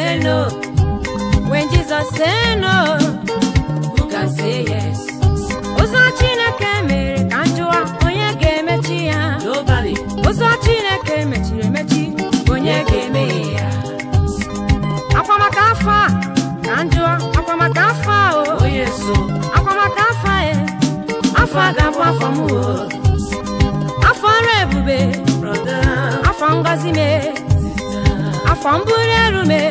say no? When Jesus say no, who can say yes? Ụzọ Chineke mere ka njụwa, onye ga-emechi ya? Nobody. Ụzọ Chineke mechiri emechi, onye ga-emeghe ya? Akwa maka afọ a ka njụwa, akwa maka afọ a o. Oh yes o. Akwa maka afọ a e, afọ a ga-abụ afọ m o. Afọ ọrụ ebube, Brother, afọ ngọzi me, sister. Afọ mbuli elu me,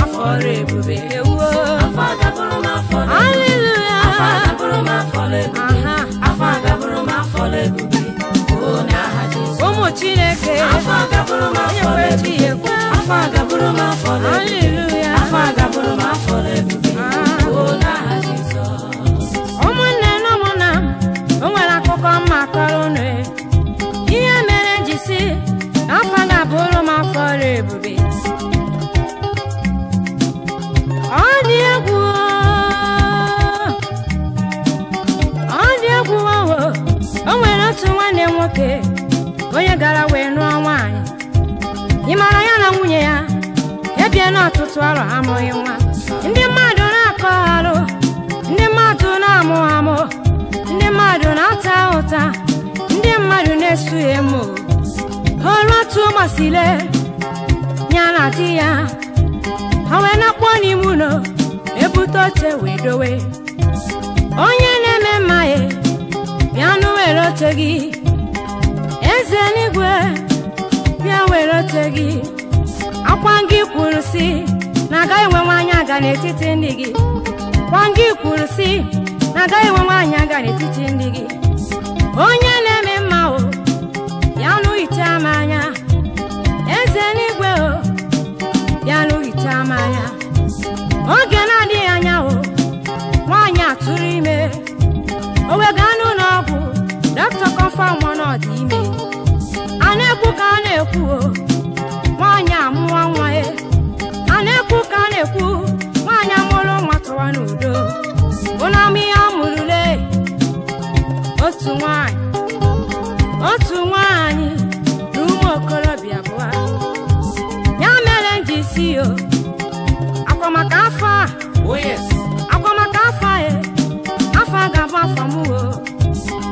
afọ ọrụ ebube ewuo. Afọ a ga-abụrụ m afọ ebube. Hallelujah. Afọ a ga-abụrụ m afọ ebube. Aha. Afọ a ga-abụrụ m afọ ebube. Oh, n'aha Jizọs. Ụmụ Chineke, Afọ a ga-abụrụ m onye afọ kwere chi ebube. ya ekwe. Afọ a ga-abụrụ m afọ ebube. Hallelujah. Afọ a ga-abụrụ m afọ ebube. Ah. Oh, n'aha Jizọs. Ụmụnne na ụmụnna m, o nwere akụkọ mma kọrọ unu e. Ihe mere m ji sị na afọ ga-abụrụ m afọ ọrụ ebube. Ọ dị egwu o. Ọ dị egwu o. O nwere otu nwanne m nwoke onye gara wee nụọ nwaanyị. Ị mara ya na nwunye ya ebie n'ọtụtụ arọ amụghị nwa. Ndị mmadụ na-akọ arụ, ndị mmadụ na-amụ amụ, ndị mmadụ na-ata ụta, ndị mmadụ na-esu emo. Ọrụ otu masịle ya na di ya, ha wee na-akpọ n'ime ụlọ ebute oche wee dowe. Onye na-eme mma ya, bịa nụ were oche gị. Eze n'igwe, bịa were oche gị. Akwa gị kwuru sị na agaghị enwe nwaanyị aga n'etiti ndị gị. Akwa gị kwuru sị na agaghị enwe nwaanyị aga n'etiti ndị gị. Onye na-eme mma o, bịa nụ hichaa m anya. Eze n'igwe o, bịa nụ hichaa m anya. Oge na-adịghị anya o, nwaanyị atụrụ ime. O wee gaa n'ụlọ ọgwụ, dọkịta confirm na ọ dị ime. A na-ekwu ka a na-ekwu o, nwaanyị amụọ nwa ya. A na-ekwu ka a na-ekwu, nwaanyị amụrụ nwa tụwa n'udo. Ụlọ ama ihe ọ mụrụle, otu nwaanyị, otu nwaanyị na ụmụ okorobịa abụọ. Ya mere m ji si o, akwa maka afọ a, Oh yes. akwa maka afọ a e, afọ a ga-abụ afọ m o.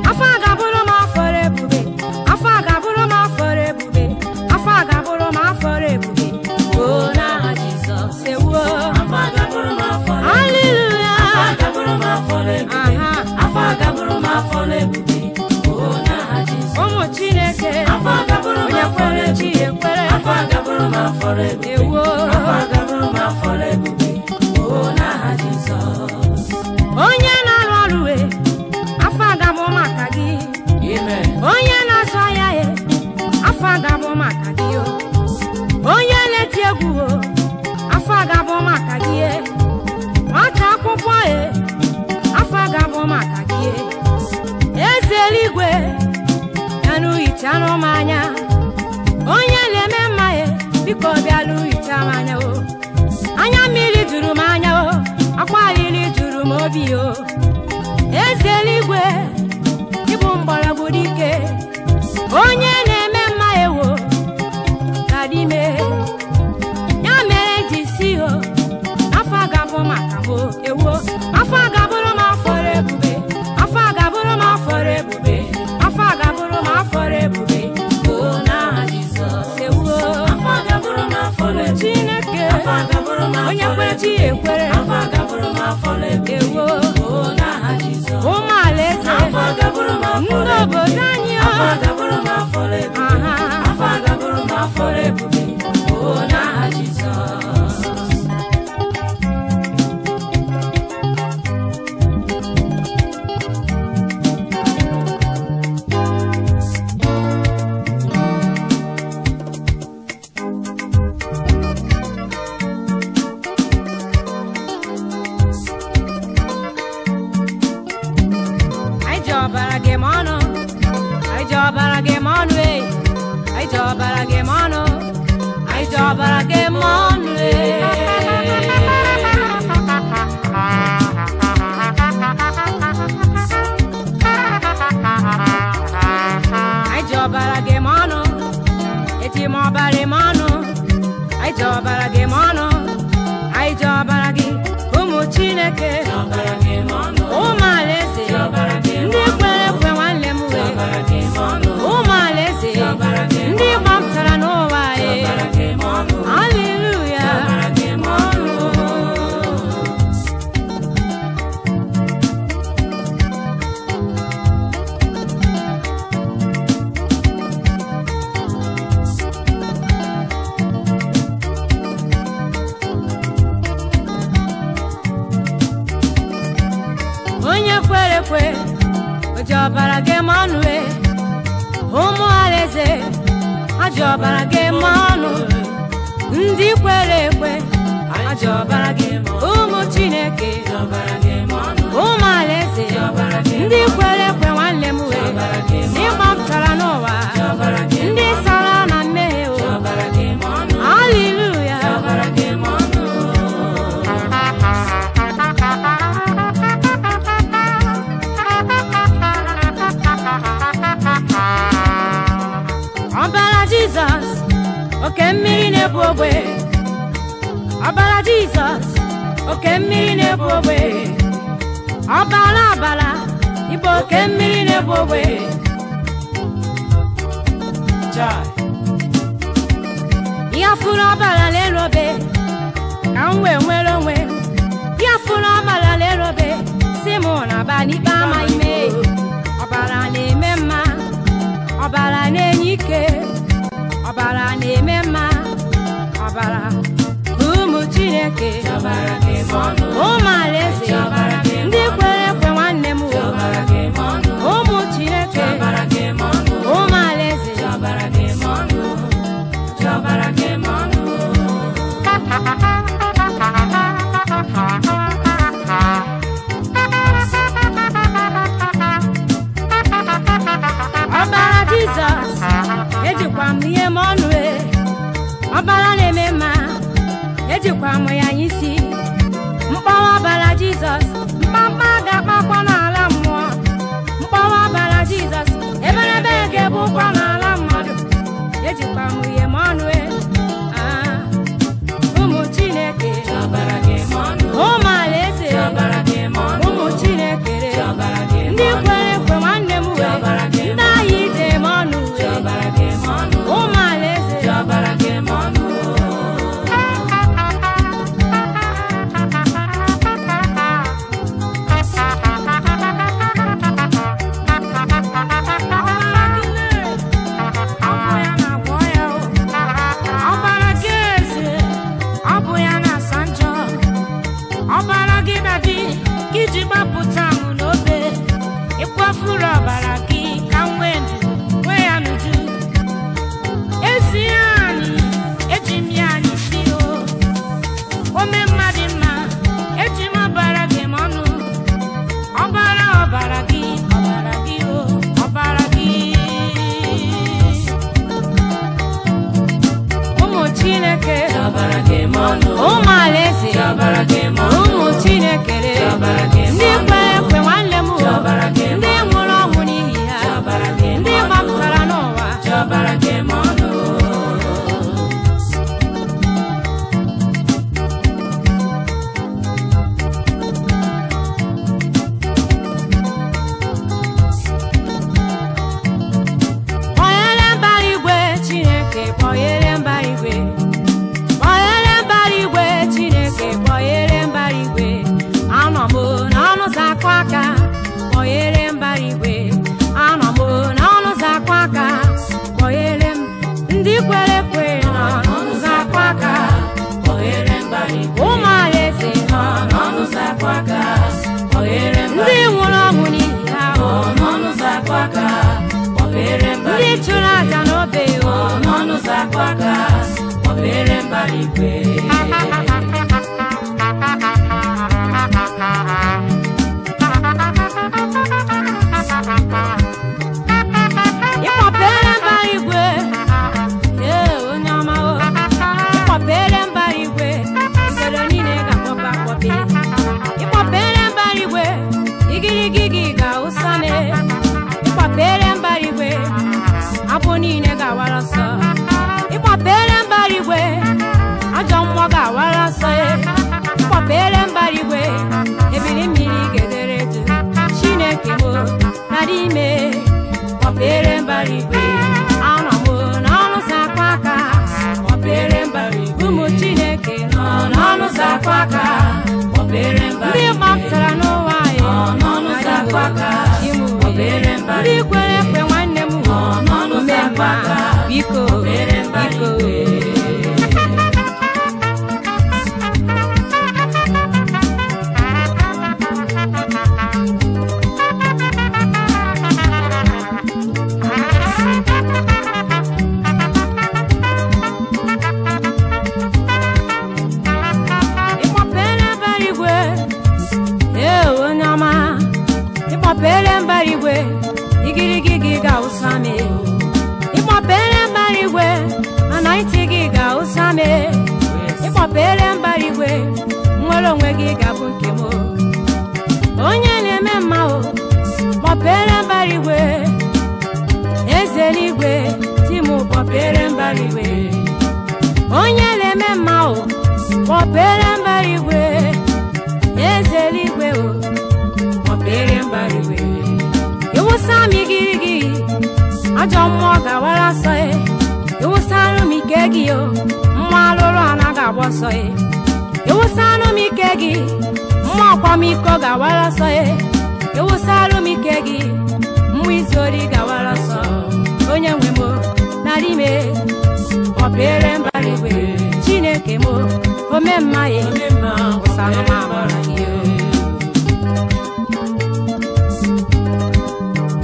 Afọ a ga-abụrụ m afọ ebube. Afọ a ga-abụrụ m afọ ebube. Afọ a ga-abụrụ m afọ ebube. Oh, n'aha Jizọs. Ewuo. Afọ a ga-abụrụ m afọ ebube. Hallelujah. Afọ a ga-abụrụ m afọ ebube. Aha. Afọ a ga-abụrụ m afọ ebube. Oh, n'aha Jizọs. Ụmụ Chineke, Afọ a ga-abụrụ m onye afọ kwere chi ebube. ekwere. Afọ a ga-abụrụ m afọ ebube. Ewuo. Afọ a ga-abụrụ m afọ ebube. Oh, n'aha Jizọs. Onye na-arụ ọrụ e, afọ a ga-abụ maka gị. Amen. Onye na-azụ ahịa e, afọ a ga-abụ maka gị o. Onye na-eti egwu o, afọ a ga-abụ maka gị e. Nwata akwụkwọ e, afọ a ga-abụ maka gị e. Eze eluigwe, bịanụ hichanụ m anya. Onye na-eme mma e, biko bịanụ hichaa m anya o. Anya mmiri juru m anya o, akwa alili juru m obi o. Eze eluigwe, ịbụ mgbọrọgwụ dike. Onye na-eme mma ewo ka dị ime. Ya mere ji si o, afọ a ga-abụ maka m o, ewo. Afọ a ga-abụrụ m afọ ebube. Afọ a ga-abụrụ m afọ ebube. Afọ a ga-abụrụ m afọ ebube. Oh, n'aha Jizọs. Ewo. Afọ a ga-abụrụ m afọ ebube. Chineke, Afọ a ga-abụrụ m afọ onye kwere chi ebube. ekwere. Afọ a ga-abụrụ m afọ ebube. Ewo. Oh, n'aha Jizọs. Ụmụ alaeze, Afọ a ga-abụrụ m afọ ndị ebube. obodo anyị o. Afọ a ga-abụrụ m afọ ebube. Aha. Afọ a ga-abụrụ m afọ ebube. Oh, n'aha Jizọs. Anyị ji ọbara gị ma ọnụ. Anyị ji ọbara gị ma ọnụ e. Anyị ji ọbara gị ma ọnụ. Anyị ji ọbara gị ma ọnụ e. Anyị ji ọbara gị ma ọnụ. Eji m ọbara ma ọnụ. Anyị ji ọbara gị ma ọnụ. Chineke, ụmụ alaeze, ndị kwere ekwe nwanne m wee, ụmụ alaeze, ndị gbapụtara n'ụwa e. Haleluya. Onye kwere ekwe, o ji ọbara gị ma ọnụ e. Ụmụ alaeze, ha ji ọbara gị ma ọnụ. Ndị kwere ekwe, ha ji ọbara gị. Ụmụ Chineke, ụmụ alaeze, ndị kwere ekwe nwanne m wee, ndị gbapụtara n'ụwa, ndị sara na mmehie o. Haleluya. Ọbara Jizọs, oke mmiri na-ebu ogbe. Ọbara Jizọs, oke mmiri na-ebu ogbe. Ọbara ọbara, ịbụ oke mmiri na-ebu ogbe. Ya furu ọbara n'elu obe, ka m wee nwere onwe m. Ya furu ọbara n'elu obe, si mụ na aba n'ikpe ama ime. Ọbara na-eme mma, ọbara na-enye ike, ọbara na-eme mma, ọbara ụmụ Chineke, ụmụ alaeze, ndị kwere ekwe nwanne m o. Ụmụ Chineke, ụmụ alaeze. Ọbara Jizọs, ejikwa m ihe m ọnụ e. Ọbara na-eme mma, ejikwa m ya isi. Mkpọwa ọbara Jizọs, mkpamkpa ga-akpakwa n'ala mmụọ. Mkpọwa ọbara Jizọs, eberebe ga-ebukwa n'ala mmadụ. Ejikwa m ihe m ọnụ e. Ah, ụmụ Chineke, ụmụ alaeze, ụmụ Chineke, ndị kwere ekwe nwanne m wee, ndị ahịa ije m ọnụ wee, ụmụ alaeze. Ọbara gị eze, ọ bụ ya na-asa njọ. Ọbara gị na-adị iji gbapụta m n'obe. Ịkwafuru ọbara gị ka m nwee ndụ, nwee ya n'uju. Ezi anyị, eji m ya anyị si o. Ome mma dị mma, eji m ọbara gị m ọnụ. Ọbara ọbara gị, ọbara gị o, ọbara gị. Ụmụ Chineke, ụmụ alaeze, ụmụ Chineke, ndị kwere ekwe nwanne m o, ndị nwụrụ ọnwụ n'ihi ha, ndị gbapụtara n'ụwa. Kpọghere mbara igwe Chineke, kpọghere mbara igwe. Kpọghere mbara igwe Chineke, kpọghere mbara igwe. Anọ m n'ọnụ ụzọ akụ aka, kpọghere mbara igwe. Anọ m n'ọnụ ụzọ akụ aka, kpọghere m. Ndị kwere ekwe nọ n'ọnụ ụzọ akụ aka. Ụmụ alaeze nọ n'ọnụ ụzọ akụ aka. Ndị nwụrụ ọnwụ n'ihi ha, ndị chụrụ aja n'obe o. Ịkpọpere mbara igwe, ee onye ọma o. Ịkpọpere mbara igwe, usoro niile ga-akpọpe akpọpe. Ịkpọpere mbara igwe, igirigi gị ga-awụsa m. Ịkpọpere mbara igwe, abụ niile ga-awara ọsọ. Ịkpọpere mbara igwe, ajọ mmụọ ga-awara ọsọ. Ịkpọpere mbara igwe, mbara igwe. Anọ m n'ọnụ ụzọ akụ aka, Kpọpere mbara igwe. Ụmụ Chineke nọ Nọ n'ọnụ ụzọ akụ aka, kpọpere mbara ndị igwe. gbapụtara n'ụwa anyị, Nọ n'ọnụ ụzọ akụ aka, kpọpere mbara ndị igwe. kwere ekwe nwanne m, Nọ n'ọnụ ụzọ akụ aka, biko kpọpere mbara biko. igwe. Ịkpọpere mbara igwe, ee onye ọma, ịkpọpere mbara igwe, igirigi gị ga-awụsa m. Ịkpọpere mbara igwe, anaghị gị ga-awụsa m. Ịkpọpere mbara igwe, nnwere onwe gị ga-abụ nke m. Onye na-eme mma o, kpọpere mbara igwe, eze eluigwe, chi m kpọpere mbara igwe. Onye na-eme mma o, kpọpere mbara igwe, eze eluigwe o, Kpọpere mbara igwe. Ịwụsa m igirigi, ajọ mmụọ ga-awara ọsọ e. Ịwụsanụ m ike gị o, mmụọ alụrụ anaghị agba ọsọ e. Ịwụsanụ m ike gị, mmụọ akwamiko ga-awara ọsọ e. Ịwụsanụ m ike gị, mmụọ izu ori ga-awara ọsọ. Onye nwe m o, narị ime, Kpọpere mbara igwe. Chineke m o, ome mma e, Ome mma, wụsanụ m kpọpere amara mbara gị o. igwe.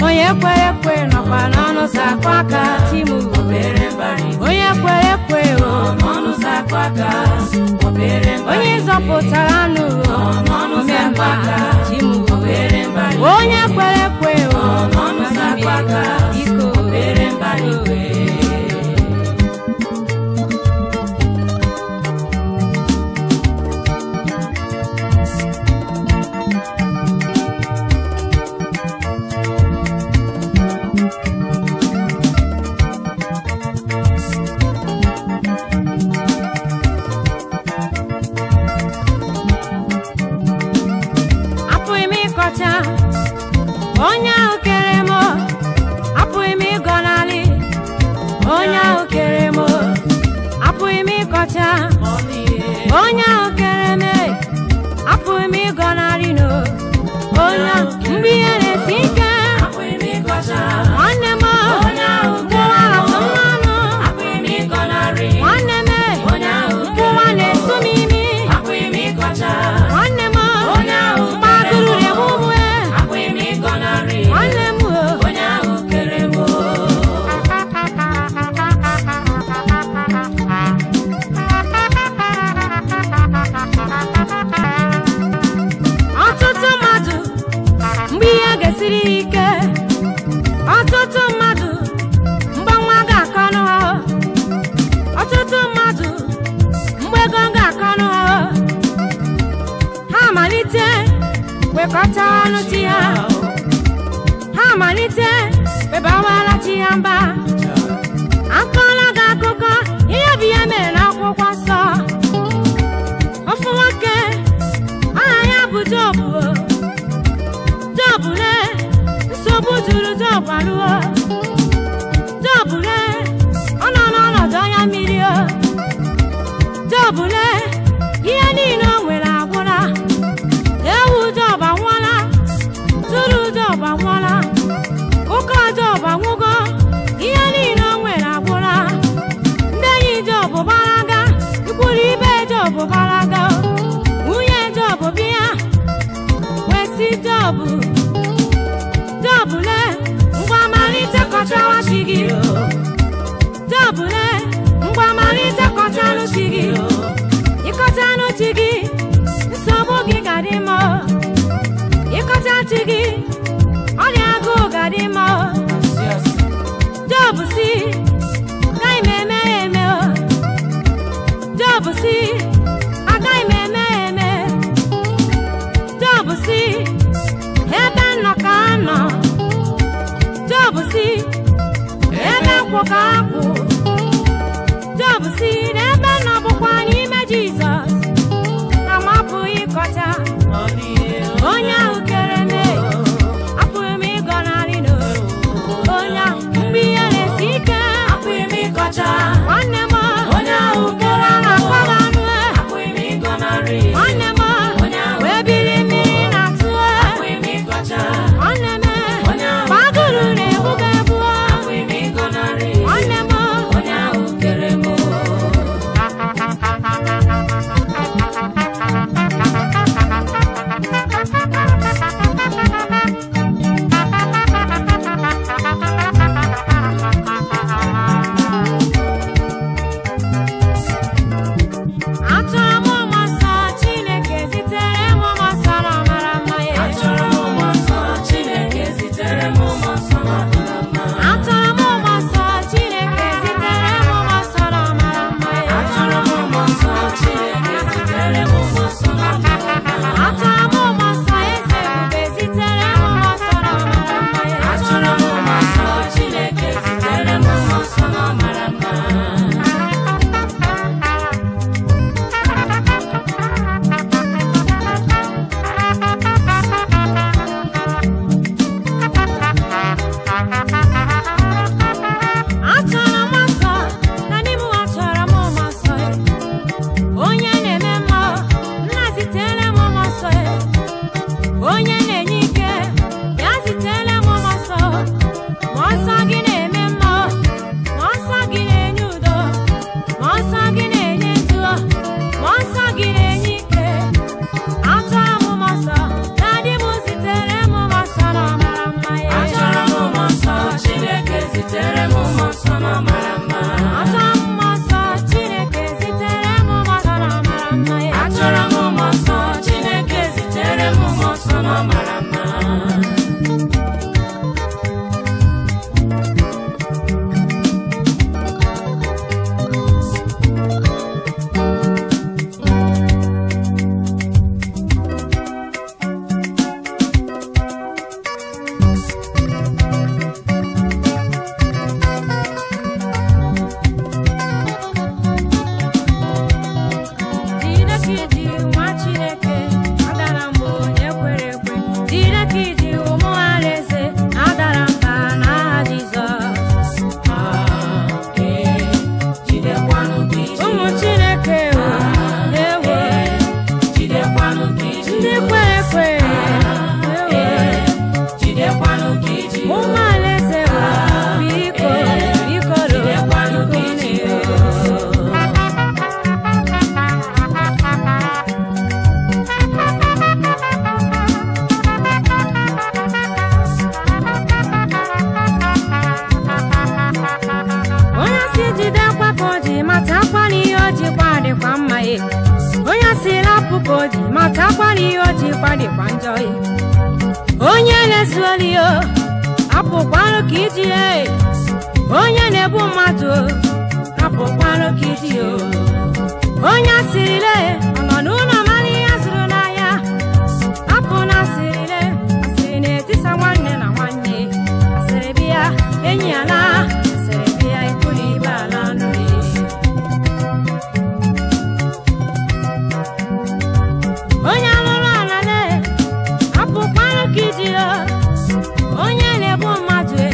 Onye kwere ekwe nọkwa n'ọnụ ụzọ akụ aka, Chimu. Kpọpere mbara igwe. Onye kwere ekwe o, Nọ n'ọnụ ụzọ akụ aka, kpọpere mbara onye igwe. zọpụtara nụ o, Nọ n'ọnụ ụzọ akụ aka, Chimu. kpọpere mbara igwe. Onye kwere ekwe o, Nọ n'ọnụ ụzọ akụ aka, biko kpọpere mbara igwe. Apụghị m ịkọcha onye ahụ kere m, apụghị m ịgọnarị onye ahụ kere m, apụghị m ịkọcha onye ahụ kere m, apụghị m ịgọnarị no onye ahụ. Mgbe ihe na-esi ike, Apụghị m ịkọcha nwanne m, onye ahụ kere mgbụwa m. na-atụ mmanụ, Apụghị m ịgọnarị nwanne m, onye ahụ mgbụwa kere m. na-esu m imi, Apụghị m ịkọcha nwanne m, onye ahụ mgbe kere m. agụrụ na-egbu m, Apụghị m ịgọnarị nwanne m o. onye ahụ kere m. Ọtụtụ mmadụ mgbe ihe ga-esiri ha ike, ọtụtụ mmadụ mgbe nwa ga-akọnụ ha, ọtụtụ mmadụ mgbe ego ga-akọnụ ha, ha malite wekọta ọnụ chi ha, ha malite webawara chi ha mba. Akọọla gị akụkọ ihe bụ ihe mere n'akwụkwọ nsọ. Ofu nwoke aha ya bụ Job o. Job le, nsogbu juru Job arụo. Job le, ọ nọ n'ọnọdụ anya mmiri o. Job le, ihe niile o nwere agwụla. Ewu Job anwụọla, tụrụ Job anwụọla, ụkọ Job anwụgo, ihe niile o nwere agwụla. Ndị enyi Job gbalaga, ikwuru ibe Job gbalaga, nwunye Job bịa wee sị Job, Job le, ngwa malite kọchawa chi gị. Job le, ngwa malite kọchanụ chi gị. Ịkọchanụ chi gị, nsogbu gị ga-adị mma. Ịkọcha chi gị, ọrịa agụụ ga-adị mma. Job si, agaghị m eme ya eme o. Job si, agaghị m eme ya eme. Job si, ebe nnọ ka nọ. Job si, ebe nkwụ ka akwụ. Job si na ebe nọ bụkwa n'ime Jizọs, na m apụghị ịkọcha onye ahụ kere m, apụghị m ịgọnarị no onye ahụ. Mgbe eziokwu ka o ji matakwa na ihe o ji kwadịkwa njọ onye na-ezuoli o apụkwanụ ka iji e onye na-egbu mmadụ apụkwanụ ka iji o onye asịrịle ọ nọ n'ụlọ mara ihe a zụrụ n'ahịa apụ na asịrịle asịrị na-etisa nwanne na nwanne asịrị bịa enyi ya na asịrị bịa ikwu na ibe ala nụrụ. Onye alụrụ ala lee apụkwanụ ka iji o onye na-egbu mmadụ e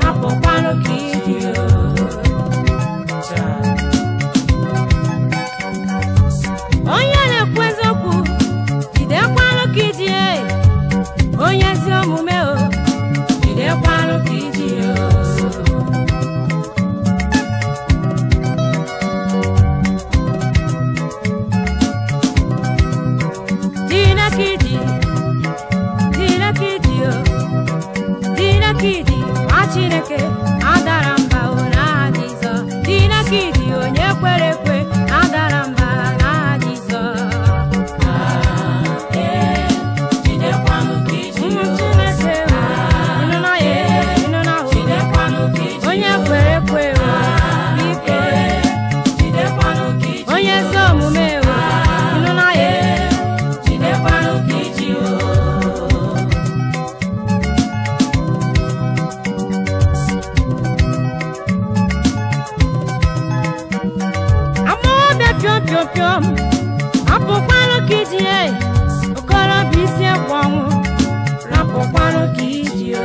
apụkwanụ ka iji o. Onye na-ekwu eziokwu jidekwanụ ka iji e onye ezi omume o jidekwanụ ka iji o. Chineke iji nwa Chineke adara mba o n'aha Jizọs. Chineke iji onye kwere ekwe adara mba n'aha Jizọs. Ụmụ Chineke o, ịnụ na ya, ịnụ na o. Onye kwere ekwe o, biko. Onye ezi omume o, ịnụ na ya. Agbọghọbịa pịọm pịọm pịọm apụkwanụ ka iji e okorobịa isi ekwe ọnwụ rapụkwanụ ka iji o.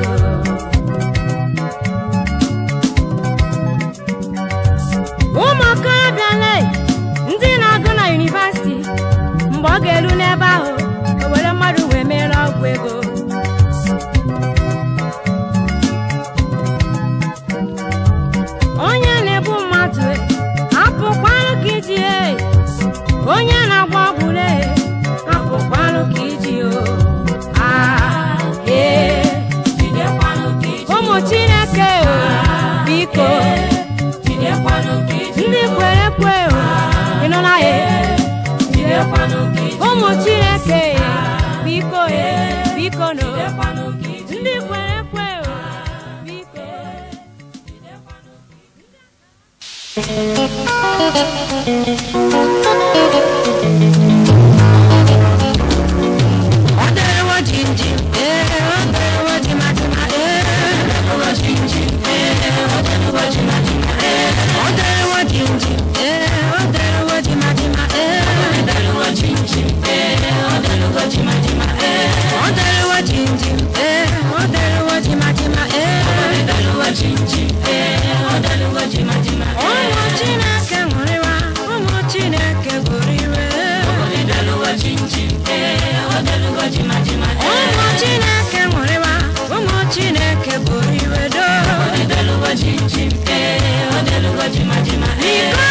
Ụmụ okorobịa lee ndị na-agụ na yunivasiti mgbe ọ ga-eru n'ebe ahụ o were mmadụ wee mere ọgwụ ego. Onye na-egbu mmadụ apụkwanụ ka iji e onye na-agba ọgwụ lee apụkwanụ ka iji o. Ụmụ Chineke o biko ndị kwere ekwe o ịnụ na ya. Ụmụ Chineke biko e biko no ndị kwere ekwe o biko. Ụmụ Chineke ṅụrịwa, ụmụ Chineke gụrụ iwe. Ụmụ Chineke ṅụrịwa, ụmụ Chineke gụrụ iwe doo. Iko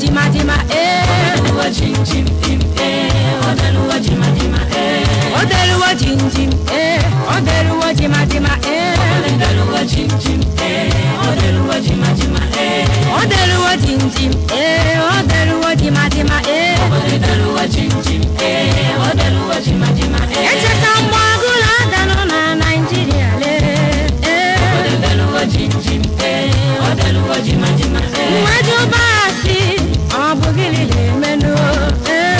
jimadima ee. O deruwo jinjim ee, o deruwo jimadima ee. O deruwo jinjim ee, o deruwo jimadima ee. Echeta mgbe agụụ adanụ na Naịjirịa lee ee. Mmadụ asị ọ bụ gịnị na-emenụ ee.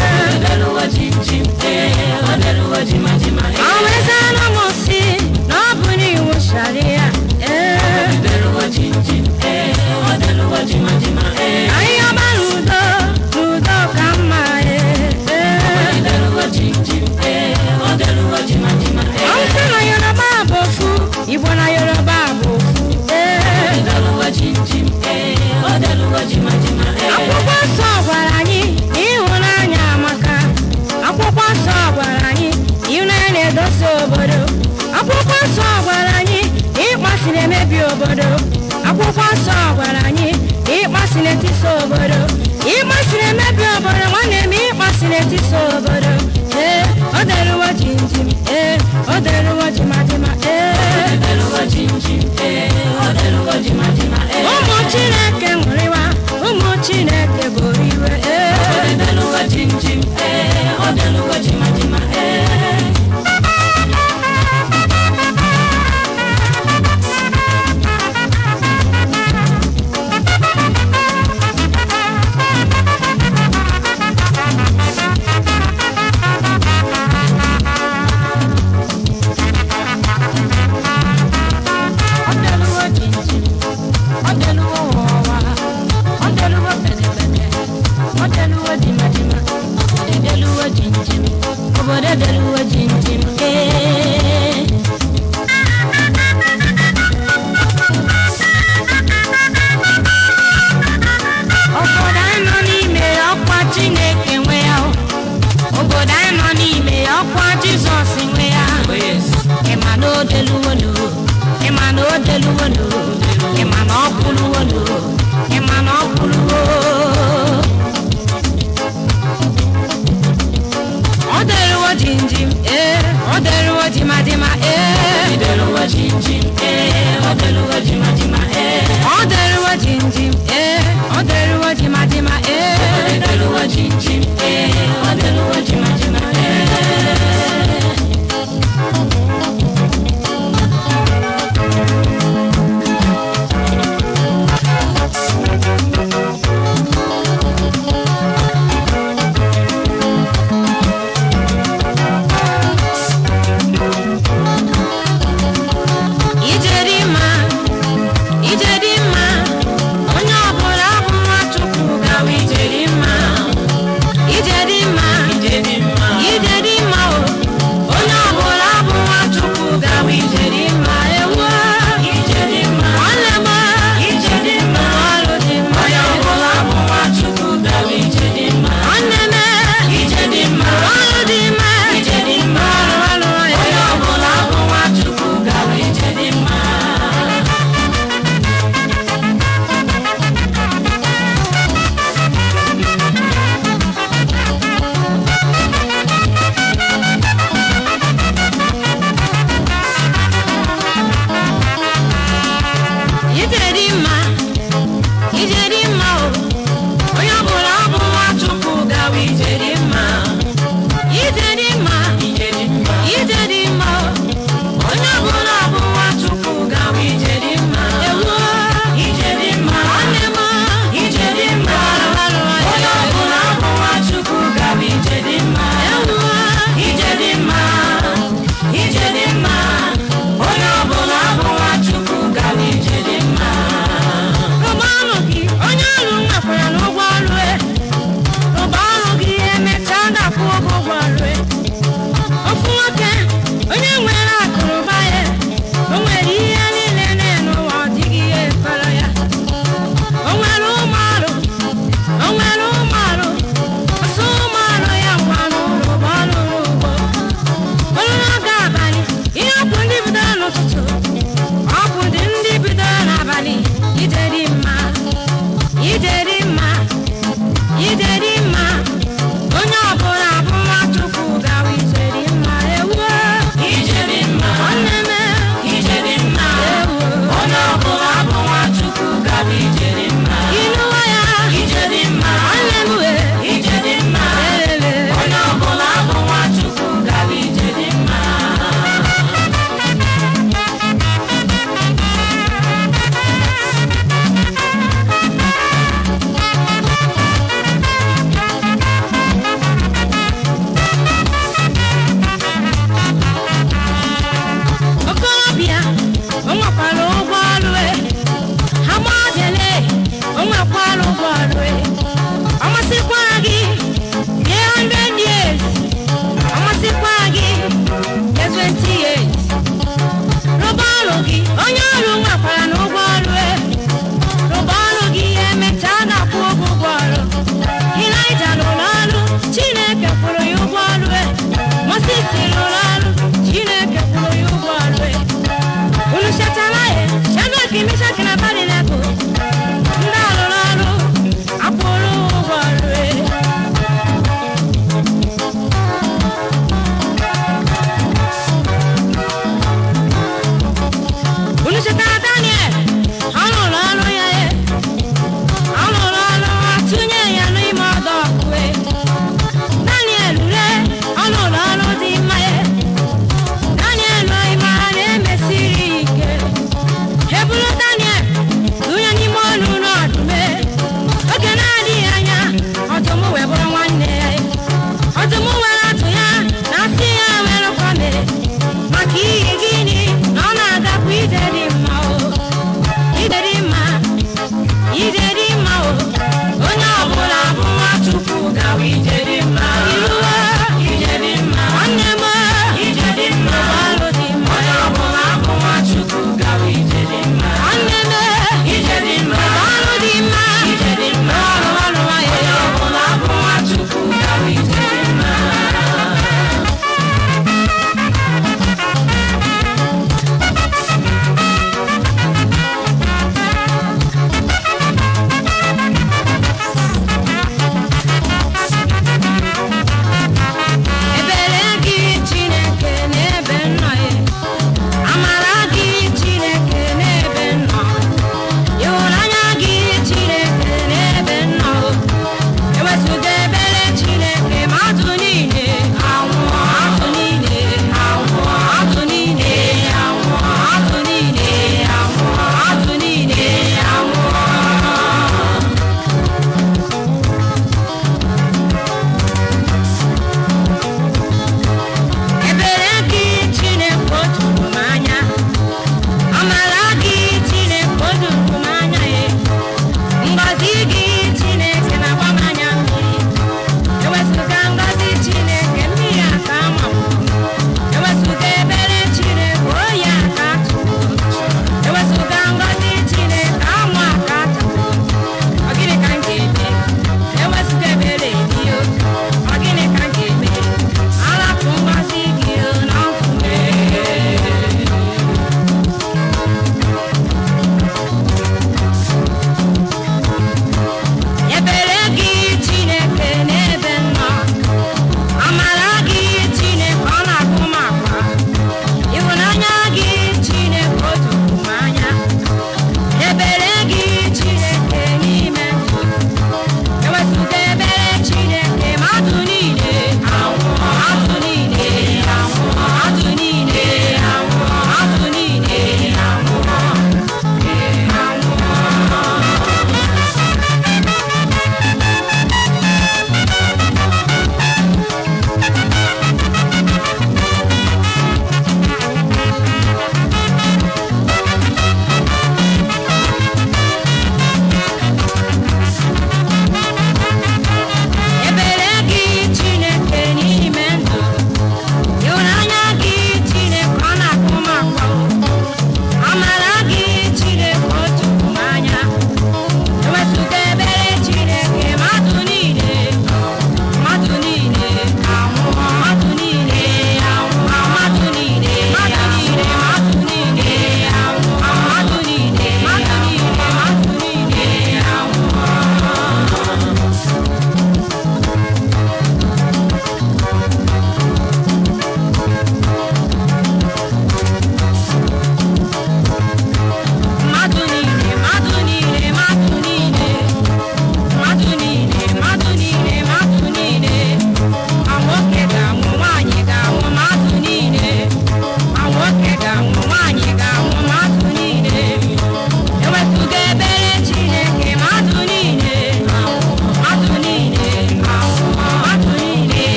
Ọ wezana m sị na ọ bụ n'iwu sharia ee. Anyị ọma n'udo n'udo ka mma ee ee. Hausa na Yoruba bụ ofu, Igbo na Yoruba bụ ofu ee. Akwụkwọ nsọ gwara anyị na ịhụnanya amaka. Akwụkwọ nsọ gwara anyị na ịhụnanya na-edozi obodo. Akwụkwọ nsọ gwara anyị na ịkpọasị na-emebi obodo. Akwụkwọ nsọ gwara anyị na ịkpọasị na-etisa obodo. Ịkpọasị na-emebi obodo, nwanne m, ịkpọasị na-etisa obodo. Ee, o deruwo jinjim ee, o deruwo.